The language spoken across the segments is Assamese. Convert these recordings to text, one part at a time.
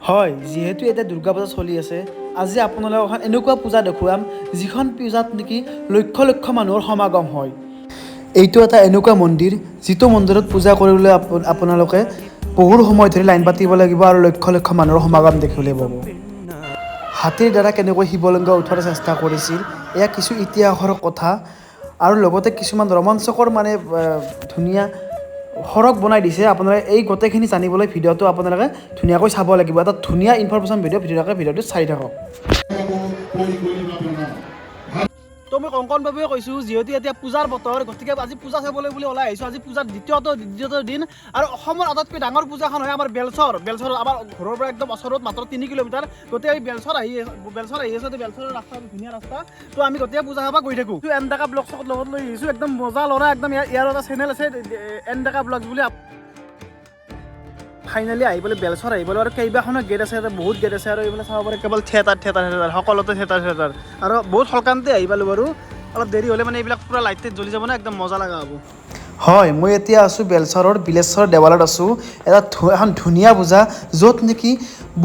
হয়, যিহেতু এতিয়া দুৰ্গা পূজা চলি আছে, আজি আপোনালোকক এখন এনেকুৱা পূজা দেখুৱাম যিখন পূজাত নেকি লক্ষ লক্ষ মানুহৰ সমাগম হয়। এইটো এটা এনেকুৱা মন্দিৰ যিটো মন্দিৰত পূজা কৰিবলৈ আপোনালোকে বহুত সময় ধৰি লাইন পাতিব লাগিব আৰু লক্ষ লক্ষ মানুহৰ সমাগম দেখিবলৈ পাব। হাতীৰ দ্বাৰা কেনেকৈ শিৱলিংগ উঠোৱাৰ চেষ্টা কৰিছিল, এয়া কিছু ইতিহাসৰ কথা আৰু লগতে কিছুমান ৰোমাঞ্চকৰ মানে ধুনীয়া সৰগ বনাই দিছে। আপোনালোকে এই গোটেইখিনি জানিবলৈ ভিডিঅ'টো আপোনালোকে ধুনীয়াকৈ চাব লাগিব। এটা ধুনীয়া ইনফৰমেশ্যন ভিডিঅ', ধুনীয়াকৈ ভিডিঅ'টো চাই থাকক। তো মই কংকন বাবুৱে কৈছোঁ, যিহেতু এতিয়া পূজাৰ বতৰ, গতিকে আজি পূজা চাবলৈ বুলি ওলাই আহিছোঁ। আজি পূজাৰ দ্বিতীয়টো দিন আৰু অসমৰ আটাইতকৈ ডাঙৰ পূজাখন হয় আমাৰ বেলচৰ। বেলচৰ আমাৰ ঘৰৰ পৰা একদম ওচৰত, মাত্ৰ 3 কিলোমিটাৰ। গতিকে এই বেলচৰ আহি আছোঁ। বেলচৰৰ ৰাস্তা ধুনীয়া ৰাস্তা। তো আমি গোটেই পূজা চাব গৈ থাকোঁ। এন ডেকা ব্লগছত লগত লৈ আহিছোঁ, একদম মজা ল'ৰা একদম। ইয়াৰ এটা চেনেল আছে এন ডেকা ব্লগছ বুলি। ফাইনেলি আহি পেলাই বেলচৰ আহি পেলাই আৰু কেইবাখনো গেট আছে, ইয়াতে বহুত গেট আছে। আৰু এইফালে চাব পাৰে কেৱল থিয়েটাৰ থিয়েটাৰ থিয়েটাৰ, সকলোতে থিয়েটাৰ থিয়েটাৰ। আৰু বহুত সোনকালতে আহি পালোঁ বাৰু, অলপ দেৰি হ'লে মানে এইবিলাক পূৰা লাইট টাইট জ্বলি যাব ন, একদম মজা লগা হ'ব। হয়, মই এতিয়া আছোঁ বেলচৰৰ বিলেশ্বৰ দেৱালত আছোঁ। এটা এখন ধুনীয়া পূজা য'ত নেকি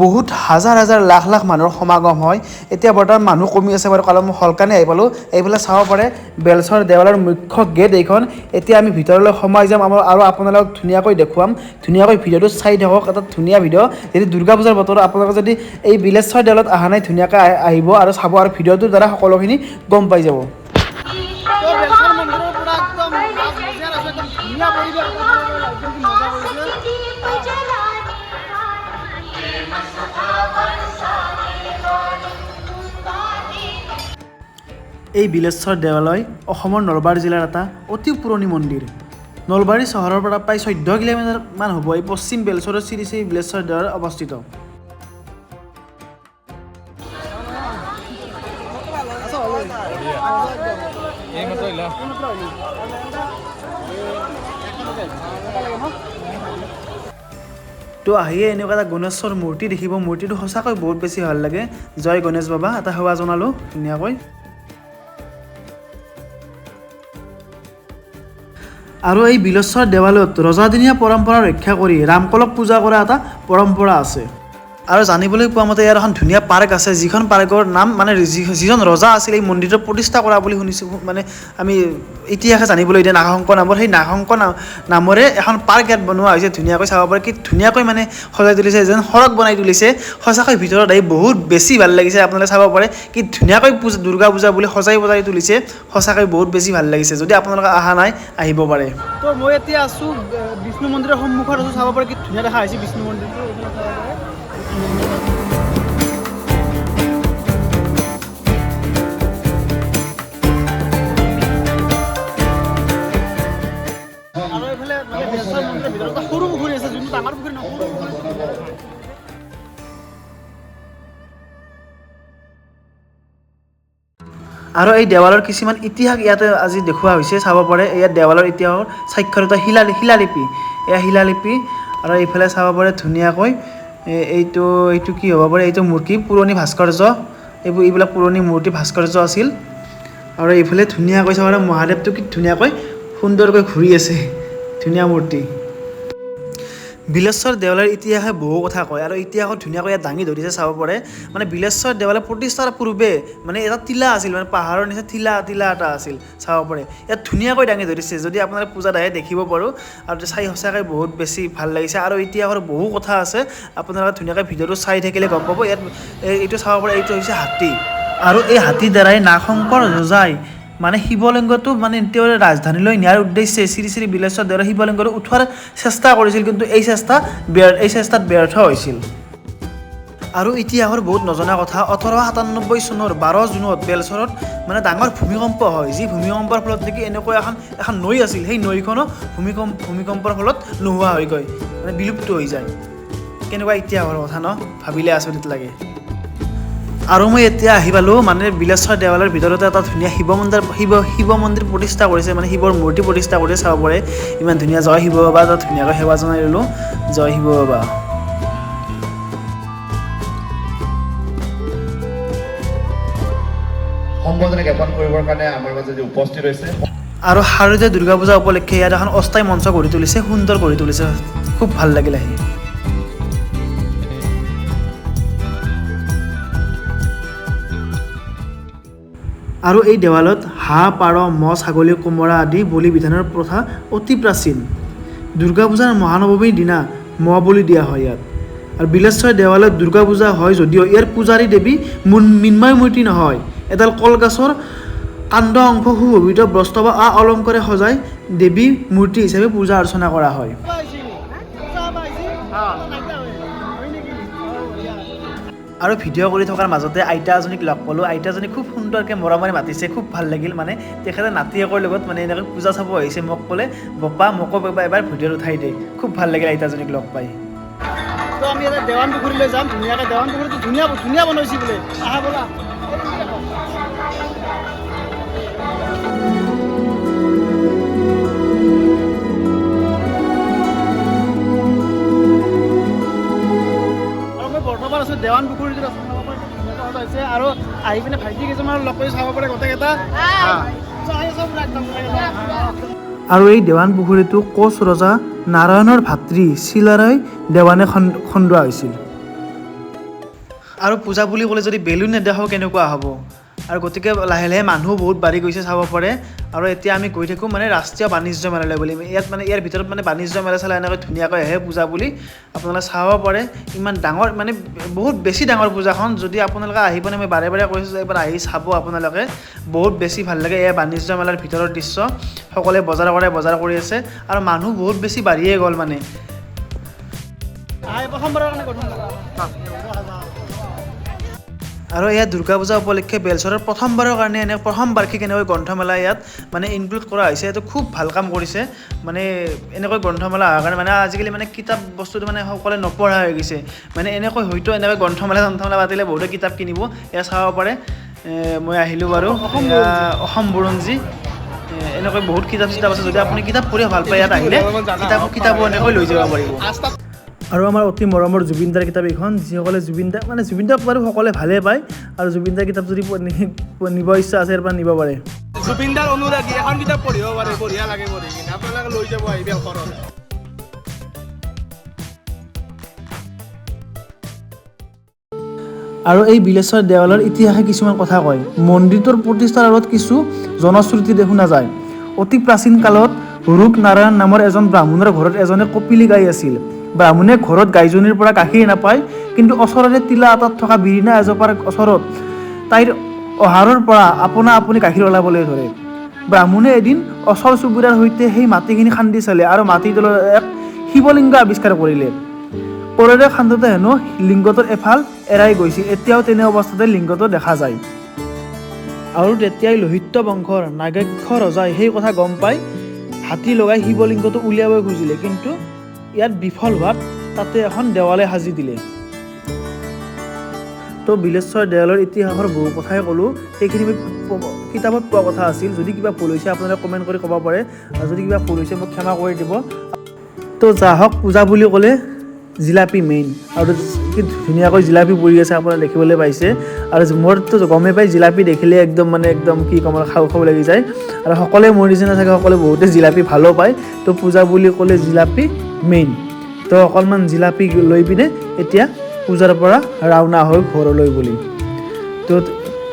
বহুত হাজাৰ হাজাৰ লাখ লাখ মানুহৰ সমাগম হয়। এতিয়া বৰ্তমান মানুহ কমি আছে বাৰু, কাৰণ মই সোনকালে আহি পালোঁ। এইফালে চাব পাৰে বেলচৰ দেৱালৰ মুখ্য গেট এইখন। এতিয়া আমি ভিতৰলৈ সোমাই যাম আমাৰ আৰু আপোনালোকক ধুনীয়াকৈ দেখুৱাম। ধুনীয়াকৈ ভিডিঅ'টো চাই থাকক, এটা ধুনীয়া ভিডিঅ'। যদি দুৰ্গা পূজাৰ বতৰত আপোনালোকে যদি এই বিলেশ্বৰ দেৱালত অহা নাই, ধুনীয়াকৈ আহিব আৰু চাব আৰু ভিডিঅ'টোৰ দ্বাৰা সকলোখিনি গম পাই যাব। এই বিলেশ্বৰ দেৱালয় অসমৰ নলবাৰী জিলাৰ এটা অতি পুৰণি মন্দিৰ। নলবাৰী চহৰৰ পৰা প্ৰায় 14 কিলোমিটাৰমান হ'ব এই পশ্চিম বেলচৰৰ শ্ৰী শ্ৰী বিলেশ্বৰ দেৱালয় অৱস্থিত। তো আহিয়ে এনেকুৱা এটা গণেশৰ মূৰ্তি দেখিব। মূৰ্তিটো সঁচাকৈ বহুত বেছি ভাল লাগে। জয় গণেশ বাবা, এটা সেৱা জনালোঁ ধুনীয়াকৈ। আৰু এই বিলেশ্বৰ দেৱালয়ত ৰজাদিনীয়া পৰম্পৰা ৰক্ষা কৰি ৰামকলক পূজা কৰা এটা পৰম্পৰা আছে। আৰু জানিবলৈ পোৱা মতে ইয়াৰ এখন ধুনীয়া পাৰ্ক আছে, যিখন পাৰ্কৰ নাম মানে যিজন ৰজা আছিল এই মন্দিৰটো প্ৰতিষ্ঠা কৰা বুলি শুনিছোঁ, মানে আমি ইতিহাসে জানিবলৈ দিয়ে নাগশংকৰ নামৰ, সেই নাগশংকৰ নামৰে এখন পাৰ্ক ইয়াত বনোৱা হৈছে। ধুনীয়াকৈ চাব পাৰে কি ধুনীয়াকৈ মানে সজাই তুলিছে, যেন সৰগ বনাই তুলিছে। সঁচাকৈ ভিতৰত আহি বহুত বেছি ভাল লাগিছে। আপোনালোকে চাব পাৰে কি ধুনীয়াকৈ পূজা, দুৰ্গা পূজা বুলি সজাই পজাই তুলিছে। সঁচাকৈ বহুত বেছি ভাল লাগিছে। যদি আপোনালোকে অহা নাই, আহিব পাৰে। তো মই এতিয়া আছোঁ বিষ্ণু মন্দিৰৰ সন্মুখত আছোঁ। চাব পাৰে কি ধুনীয়া দেখা হৈছে বিষ্ণু মন্দিৰটো। এইফালে চাব পাৰে। আৰু এইফালে মানে বেলচৰ মন্দিৰৰ ভিতৰত এটা সৰু পুখুৰী আছে, যোনটো ডাঙৰ পুখুৰী নহয়, সৰু পুখুৰী। আৰু এই দেৱালৰ কিছুমান ইতিহাস ইয়াতে আজি দেখুওৱা হৈছে, চাব পাৰে। ইয়াত দেৱালৰ ইতিহাসৰ স্বাক্ষৰিত শিলালিপি, এয়া শিলালিপি। আৰু এইফালে চাব পাৰে ধুনীয়াকৈ এইটো কি হ'ব পাৰে, এইটো মূৰ্তি পুৰণি ভাস্কৰ্য, এইবিলাক পুৰণি মূৰ্তি ভাস্কৰ্য আছিল। আৰু এইফালে ধুনীয়াকৈ চাব পাৰে মহাদেৱটো কি ধুনীয়াকৈ সুন্দৰকৈ ঘূৰি আছে, ধুনীয়া মূৰ্তি। বিলেশ্বৰ দেৱালয়ৰ ইতিহাসে বহু কথা কয় আৰু ইতিহাসত ধুনীয়াকৈ ইয়াত দাঙি ধৰিছে, চাব পাৰে। মানে বিলেশ্বৰ দেৱালয় প্ৰতিষ্ঠাৰ পূৰ্বে মানে এটা টিলা আছিল, মানে পাহাৰৰ নিচিনা টিলা এটা আছিল, চাব পাৰে। ইয়াত ধুনীয়াকৈ দাঙি ধৰিছে। যদি আপোনালোকে পূজাত আহে দেখিব পাৰোঁ। আৰু চাই সঁচাকৈ বহুত বেছি ভাল লাগিছে। আৰু ইতিহাসৰ বহু কথা আছে, আপোনালোকে ধুনীয়াকৈ ভিডিঅ'টো চাই থাকিলে গম পাব। ইয়াত এইটো চাব পাৰে, এইটো হৈছে হাতী। আৰু এই হাতীৰ দ্বাৰাই নাগশংকৰ ৰজাই মানে শিৱলিংগটো মানে তেওঁৰ ৰাজধানীলৈ নিয়াৰ উদ্দেশ্যে শ্ৰী শ্ৰী বিলেশ্বৰ দেৱালয়ৰ শিৱলিংগটো উঠোৱাৰ চেষ্টা কৰিছিল, কিন্তু এই চেষ্টাত ব্যৰ্থ হৈছিল। আৰু ইতিহাসৰ বহুত নজনা কথা, 1897 চনৰ 12 জুনত বেলচৰত মানে ডাঙৰ ভূমিকম্প হয়, যি ভূমিকম্পৰ ফলত নেকি এনেকুৱা এখন নৈ আছিল, সেই নৈখনো ভূমিকম্পৰ ফলত নোহোৱা হৈ গৈ মানে বিলুপ্ত হৈ যায়। কেনেকুৱা ইতিহাসৰ কথা ন, ভাবিলে আচৰিত লাগে। আৰু মই এতিয়া আহি পালোঁ মানে বিলেশ্বৰ দেৱালয়ৰ ভিতৰতে এটা ধুনীয়া শিৱ মন্দিৰ প্ৰতিষ্ঠা কৰিছে, মানে শিৱৰ মূৰ্তি প্ৰতিষ্ঠা কৰিছে, চাব পাৰে। ইমান ধুনীয়া। জয় শিৱ বাবা, এটা ধুনীয়াকৈ সেৱা জনাই ল'লোঁ। জয় শিৱ বাবা। সম্বৰ্ধনা জ্ঞাপন কৰিবৰ কাৰণে আমাৰ মাজত উপস্থিত হৈছে। আৰু শাৰদীয় দুৰ্গা পূজা উপলক্ষে ইয়াত এখন অস্থায়ী মঞ্চ গঢ়ি তুলিছে, সুন্দৰ গঢ়ি তুলিছে, খুব ভাল লাগিল আহি। আৰু এই দেৱালয়ত হাঁহ, পাৰ, ম'হ, ছাগলী, কোমোৰা আদি বলি বিধানৰ প্ৰথা অতি প্ৰাচীন। দুৰ্গা পূজাৰ মহানৱমীৰ দিনা ম'হ বলি দিয়া হয় ইয়াত। আৰু বিলেশ্বৰ দেৱালয়ত দুৰ্গা পূজা হয় যদিও ইয়াৰ পূজাৰী দেৱী মৃন্ময় মূৰ্তি নহয়, এডাল কলগছৰ কাণ্ড অংশ সুশোভিত বস্ত্ৰ বা আ অলংকাৰে সজাই দেৱী মূৰ্তি হিচাপে পূজা অৰ্চনা কৰা হয়। আৰু ভিডিঅ' কৰি থকাৰ মাজতে আইতা এজনীক লগ পালোঁ। আইতাজনী খুব সুন্দৰকৈ মৰমেৰে মাতিছে, খুব ভাল লাগিল। মানে তেখেতে নাতিয়েকৰ লগত মানে এনেকৈ পূজা চাব আহিছে, মোক ক'লে বপা মোকো এবাৰ ভিডিঅ'ত উঠাই দে। খুব ভাল লাগিল আইতাজনীক লগ পাই। তো আমি এটা দেৱান পুখুৰীলৈ যাম, ধুনীয়াকৈ দেৱান পুখুৰীটো ধুনীয়া ধুনীয়া বনাইছে বোলে, আহা ব'লা। আৰু মই বৰ্তমান আছোঁ দেৱান পুখুৰীটোত আছোঁ, চাব পাৰে ধুনীয়াকৈ সজাইছে। আৰু আহি পিনে ভাইটি কেইজনমান লগ কৰি চাব পাৰে গোটেইকেইটা। আৰু এই দেৱান পুখুৰীটো কোচ ৰজা নাৰায়ণৰ ভাতৃ চিলাৰায় দেৱানে খন্দোৱা হৈছিল। আৰু পূজা বুলি ক'লে যদি বেলুন নেদেখাওঁ কেনেকুৱা হ'ব। আৰু গতিকে লাহে লাহে মানুহো বহুত বাঢ়ি গৈছে, চাব পাৰে। আৰু এতিয়া আমি গৈ থাকোঁ মানে ৰাষ্ট্ৰীয় বাণিজ্য মেলালৈ বুলি। ইয়াত মানে ইয়াৰ ভিতৰত মানে বাণিজ্য মেলা চেলা এনেকৈ ধুনীয়াকৈ আহে পূজা বুলি, আপোনালোকে চাব পাৰে। ইমান ডাঙৰ মানে বহুত বেছি ডাঙৰ পূজাখন। যদি আপোনালোকে আহি পিনে, মই বাৰে বাৰে কৈছোঁ যে এবাৰ আহি চাব আপোনালোকে, বহুত বেছি ভাল লাগে। এয়া বাণিজ্য মেলাৰ ভিতৰৰ দৃশ্য, সকলোৱে বজাৰ কৰে, বজাৰ কৰি আছে আৰু মানুহ বহুত বেছি বাঢ়িয়ে গ'ল মানে। প্ৰথমবাৰৰ কাৰণে গঠন। আৰু এয়া দুৰ্গা পূজা উপলক্ষে বেলচৰৰ প্ৰথমবাৰৰ কাৰণে এনে প্ৰথম বাৰ্ষিক এনেকৈ গ্ৰন্থমেলা ইয়াত মানে ইনক্লুড কৰা হৈছে। এইটো খুব ভাল কাম কৰিছে। মানে এনেকৈ গ্ৰন্থমেলা অহাৰ কাৰণে মানে আজিকালি মানে কিতাপ বস্তুটো মানে সকলোৱে নপঢ়া হৈ গৈছে। মানে এনেকৈ হয়তো এনেকৈ গ্ৰন্থমেলা পাতিলে বহুতে কিতাপ কিনিব। এয়া চাব পাৰে, মই আহিলোঁ বাৰু। অসম বুৰঞ্জী, এনেকৈ বহুত কিতাপ চিতাপ আছে। যদি আপুনি কিতাপ পঢ়ি ভাল পায় ইয়াত আহিলে কিতাপো এনেকৈ লৈ যাব পাৰিব। আৰু আমাৰ অতি মৰমৰ জুবিনদাৰ কিতাপ এইখন। যিসকলে জুবিনদাক মানে জুবিনদাক বাৰু সকলোৱে ভালেই পায়, আৰু জুবিনদাৰ কিতাপ যদি নিব ইচ্ছা আছে ইয়াৰ পৰা নিব পাৰে। জুবিনদাৰ অনুৰাগী এখন কিতাপ পঢ়িব পাৰে, বঢ়িয়া লাগে পঢ়ি কিনে। আপোনালোকে লৈ যাব আহি ঘৰত। আৰু এই বিলেশ্বৰ দেৱালয়ৰ ইতিহাসে কিছুমান কথা কয়। মন্দিৰটোৰ প্ৰতিষ্ঠাৰ আঁৰত কিছু জনশ্ৰুতি শুনা যায়। অতি প্ৰাচীন কালত ৰূপনাৰায়ণ নামৰ এজন ব্ৰাহ্মণৰ ঘৰত এজনে কপিলী গাই আছিল। ব্ৰাহ্মণে ঘৰত গাইজনীৰ পৰা গাখীৰ নাপায়, কিন্তু ওচৰৰে টিলা এটাত থকা বিৰিণা এজোপাৰ ওচৰত তাইৰ অহাৰৰ পৰা আপোনা আপুনি গাখীৰ ওলাবলৈ ধৰে। ব্ৰাহ্মণে এদিন ওচৰ চুবুৰীয়াৰ সৈতে সেই মাটিখিনি খান্দি চালে আৰু মাটিৰ তলত এক শিৱলিংগ আৱিষ্কাৰ কৰিলে। কোৰেৰে খান্দোতে হেনো লিংগটোৰ এফাল এৰাই গৈছিল। এতিয়াও তেনে অৱস্থাতে লিংগটো দেখা যায়। আৰু তেতিয়াই লোহিত্য বংশৰ নাগাক্ষ ৰজাই সেই কথা গম পাই হাতী লগাই শিৱলিংগটো উলিয়াব খুজিলে, কিন্তু ইয়াত বিফল হোৱাত তাতে এখন দেৱালয় সাজি দিলে। তো বিলেশ্বৰ দেৱালয়ৰ ইতিহাসৰ বহু কথাই ক'লোঁ, সেইখিনি মই কিতাপত পোৱা কথা আছিল। যদি কিবা ভুল হৈছে আপোনালোকে কমেণ্ট কৰি ক'ব পাৰে, আৰু যদি কিবা ভুল হৈছে মোক ক্ষমা কৰি দিব। তো যা হওক, পূজা বুলি ক'লে জিলাপি মেইন। আৰু কি ধুনীয়াকৈ জিলাপি পৰি আছে আপোনালোকে দেখিবলৈ পাইছে। আৰু মোৰতো গমেই পাই জিলাপি দেখিলে একদম মানে একদম কি ক'ম আৰু খাওঁ খাওঁ লাগি যায়। আৰু সকলোৱে মোৰ নিচিনা চাগে সকলোৱে বহুতে জিলাপি ভালো পায়। তো পূজা বুলি ক'লে জিলাপি মেইন। তো অকণমান জিলাপি লৈ পিনে এতিয়া পূজাৰ পৰা ৰাওনা হৈ ঘৰলৈ বুলি। তো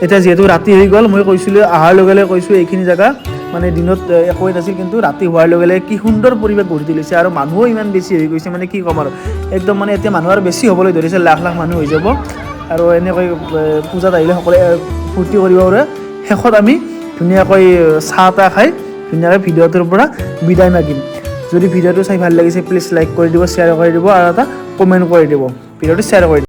এতিয়া যিহেতু ৰাতি হৈ গ'ল, মই কৈছিলোঁ অহাৰ লগে লগে কৈছোঁ এইখিনি জেগা মানে দিনত একোৱেই নাছিল, কিন্তু ৰাতি হোৱাৰ লগে লগে কি সুন্দৰ পৰিৱেশ গঢ়ি তুলিছে। আৰু মানুহো ইমান বেছি হৈ গৈছে, মানে কি ক'ম আৰু একদম মানে এতিয়া মানুহ আৰু বেছি হ'বলৈ ধৰিছে, লাখ লাখ মানুহ হৈ যাব। আৰু এনেকৈ পূজাত আহিলে সকলোৱে ফূৰ্তি কৰিব পাৰে। শেষত আমি ধুনীয়াকৈ চাহ তাহ খাই ধুনীয়াকৈ ভিডিঅ'টোৰ পৰা বিদায় মাগিম। যদি ভিডিঅ'টো চাই ভাল লাগিছে প্লিজ লাইক কৰি দিব, শ্বেয়াৰ কৰি দিব আৰু এটা কমেণ্ট কৰি দিব, ভিডিঅ'টো শ্বেয়াৰ কৰি দিব।